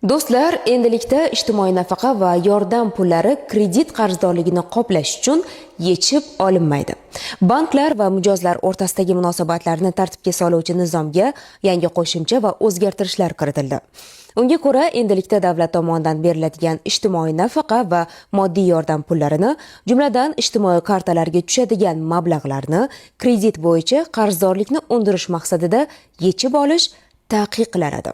Do'stlar, endilikda ijtimoiy nafaqa va yordam pullari kredit qarzdorligini qoplash uchun yechib olinmaydi. Banklar va mijozlar o'rtasidagi munosabatlarni tartibga soluvchi nizomga yangi qo'shimcha va o'zgartirishlar kiritildi. Unga ko'ra, endilikda davlat tomonidan beriladigan ijtimoiy nafaqa va moddiy yordam pullarini, jumladan ijtimoiy kartalarga tushadigan mablag'larni kredit bo'yicha qarzdorlikni undirish maqsadida yechib olish taqiqlanadi.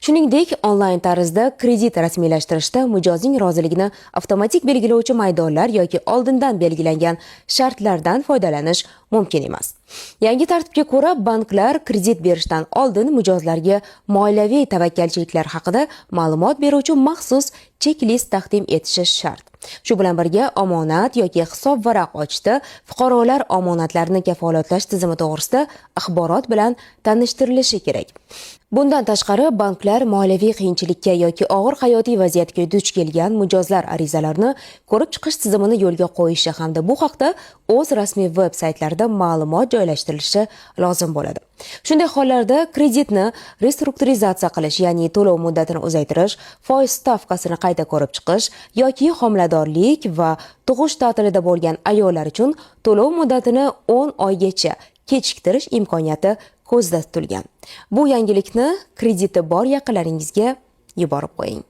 Shuningdek, onlayn tarzda kredit rasmiylashtirishda mijozning roziligini avtomatik belgilovchi maydonlar yoki oldindan belgilangan shartlardan foydalanish mumkin emas. Yangi tartibga ko'ra, banklar kredit berishdan oldin mijozlarga moliyaviy tavakkalchiliklar haqida ma'lumot beruvchi maxsus chek-list taqdim etishi shart. Shu bilan birga, omonat yoki hisob varaq ochishda fuqarolar omonatlarni kafolatlash tizimi to'g'risida axborot bilan tanishtirilishi kerak. Bundan tashqari, banklar moliyaviy qiyinchilikka yoki og'ir hayotiy vaziyatga duch kelgan mijozlar arizalarini ko'rib chiqish tizimini yo'lga qo'yishi hamda bu haqda o'z rasmiy veb saytlarida ma'lumot joylashtirilishi lozim bo'ladi. Shunday hollarda kreditni restrukturizatsiya qilish, ya'ni to'lov muddatini uzaytirish, foiz stavkasini qayta ko'rib chiqish yoki homiladorlik va tug'ish ta'tilida bo'lgan ayollar uchun to'lov muddatini 10 oygacha kechiktirish imkoniyati ko'zda tutilgan. Bu yangilikni krediti bor yaqinlaringizga yuborib qo'ying.